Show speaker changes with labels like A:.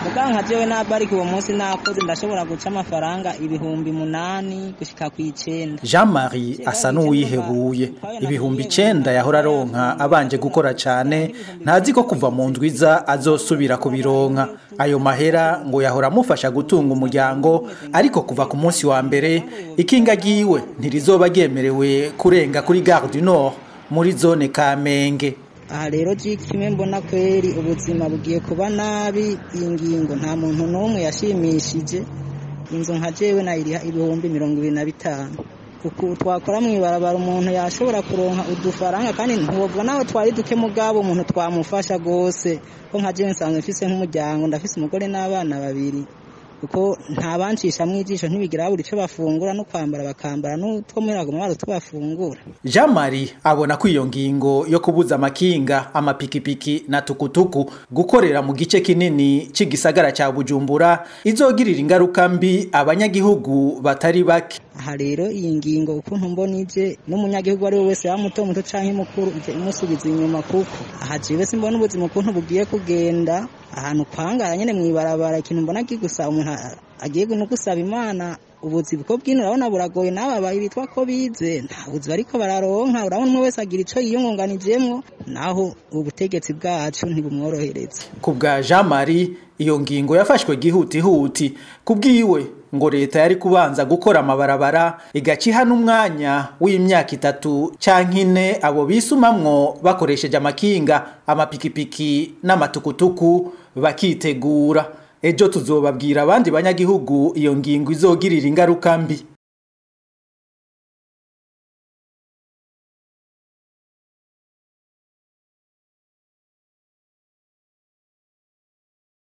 A: Muga nka jewe nabariki uwo munsi nakoze, ndashobora guca amafaranga 8000 gushika ku 9.
B: Jean Marie asa n'uwihebuye. 9000 yahora aronka abanje gukora cane, ntazi ko kuva mu ndwiza azosubira kubironka. Ayo mahera ngo yahora amufasha gutunga umuryango, ariko kuva ku munsi wa mbere ikinga ryiwe ntirizoba ryemerewe kurenga kuri Gare du Nord muri zone Kamenge.
A: Aha rero kimwe mbona kweri, ubuzima bugiye kuba nabi. Iyi ngingo nta muntu n'umwe yashimishije. Inzu nka jewe nayiriha 25,000. Uku twakora mw'ibarabara, umuntu yashobora kuronka udufaranga, kandi ntiwovuga naho twari duke, mugabo umuntu twamufasha gose, ko nka jewe nsanzwe mfise nk'umuryango, ndafise umugore n'abana babiri, kuko nta bancishamwo ijisho, ntibigira babura ico bafungura, no kwambara bakambara, n'utwo muhira baguma bazi utwo bafungura.
B: Jean Marie abona ko iyo ngingo yo kubuza amakinga, amapikipiki na tukutuku gukorera mu gice kinini c'igisagara ca Bujumbura izogirira ingaruka mbi abanyagihugu batari bake.
A: Aha rero iyi ngingo ukuntu mbona ije, n'umunyagihugu ari we wese, yaba muto muto canke mukuru, ije imusubiza inyuma, kuko aha jewe simbona ubuzima ukuntu bugiye kugenda ahantu kwangara nyene mw'ibarabara. Ikintu mbona gusa umuntu agiye no gusaba Imana. Ubuzi bwo bwino urabona buragoye, n'aba bitwa ko bize nta buzi bariko bararonka. Urabona umwe wese agira ico yiyungunganijemwo, naho ubutegetsi bwacu ntibumworohereza.
B: Ku bwa Jean Marie, iyo ngingo yafashwe gihutihuti. Ku bwiwe ngo leta yari kubanza gukora amabarabara, igaca iha n'umwanya w'imyaka 3 canke 4 abo bisumamwo bakoresheje amakinga, amapikipiki n'amatukutuku bakitegura. Ejo tuzobabwira abandi banyagihugu iyo ngingo izogirira ingaruka mbi.